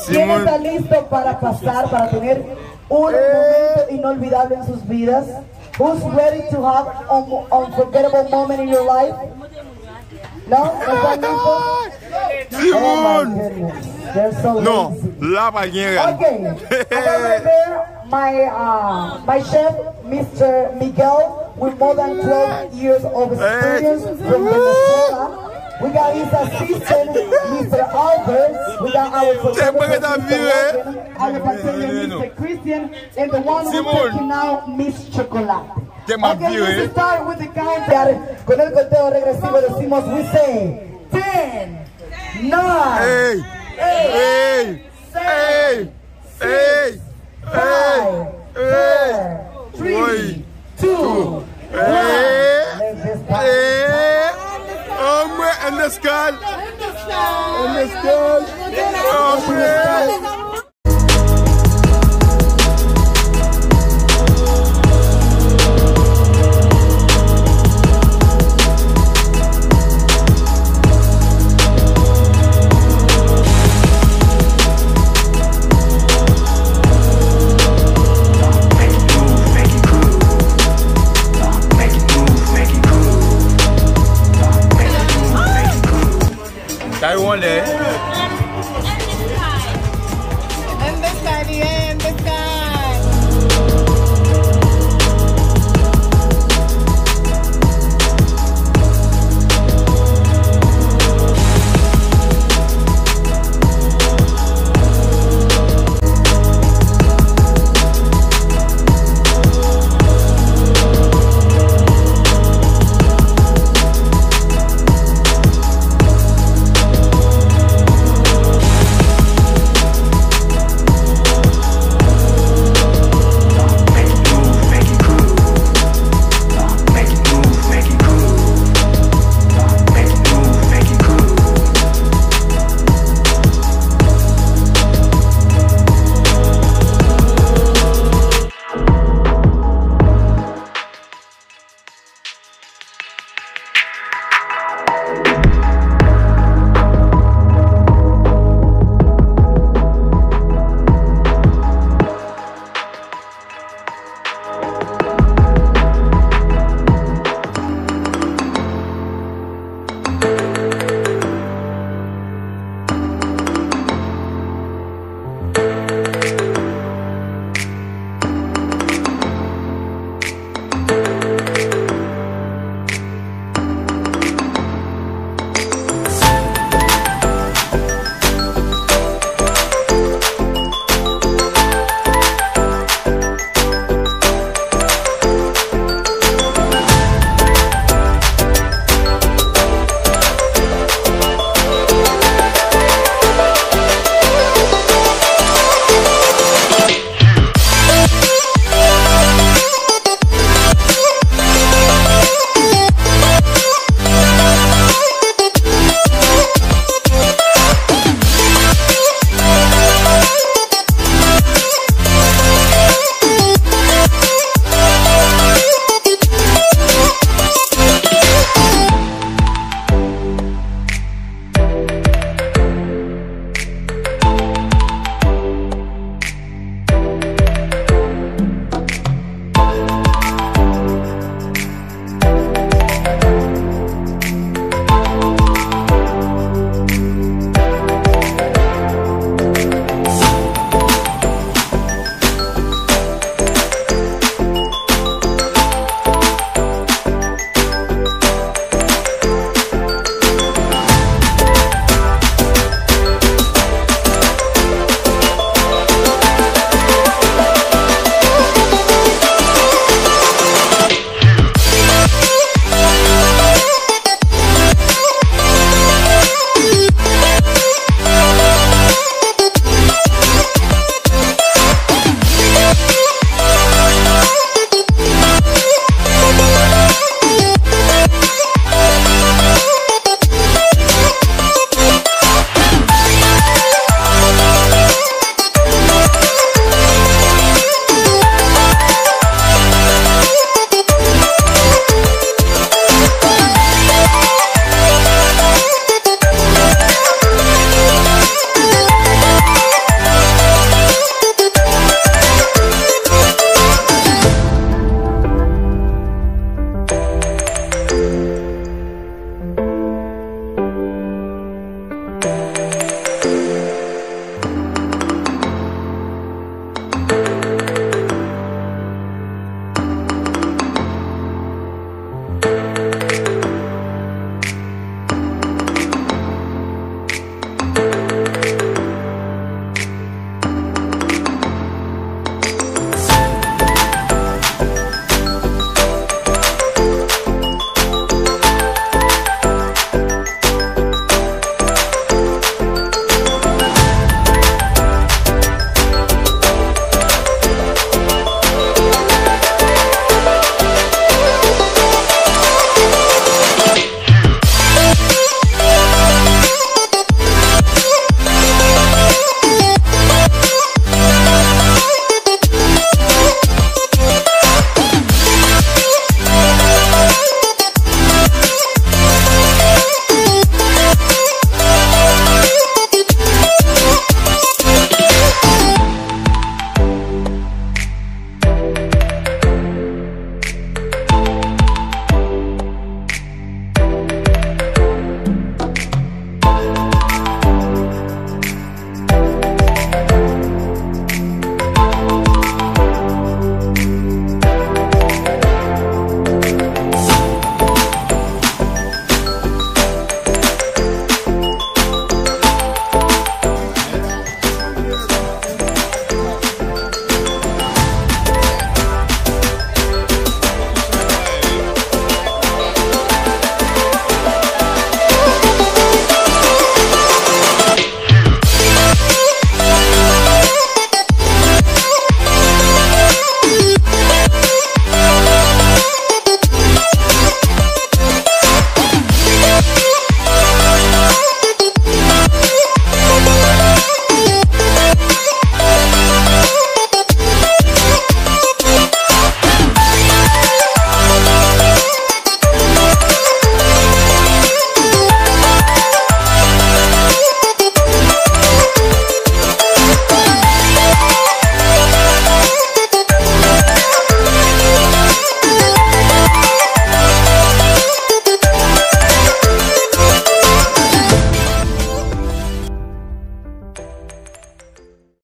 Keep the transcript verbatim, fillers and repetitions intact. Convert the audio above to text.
¿Quién está listo para pasar, para tener un momento inolvidable en sus vidas? Who's ready to have an unforgettable moment in your life? No? ¿No están listos? Oh my goodness. They're so lazy. Non, la pa gen rèl. Okay. I remember my, uh, my chef, Mister Miguel, with more than twelve years of experience from Venezuela. We got his assistant, Mister Albert. We got our photographer, Mister Logan, our bartender, Mister Christian, and the one who's taking now, Miss Chocolate. Okay, let's start with the countdown. Con el conteo regresivo decimos, we say, ten, nine, eight, seven, six, five, four, three, two, one. Let's just start. Hombre, en escal. En escal. Hombre. Sa yo anlè.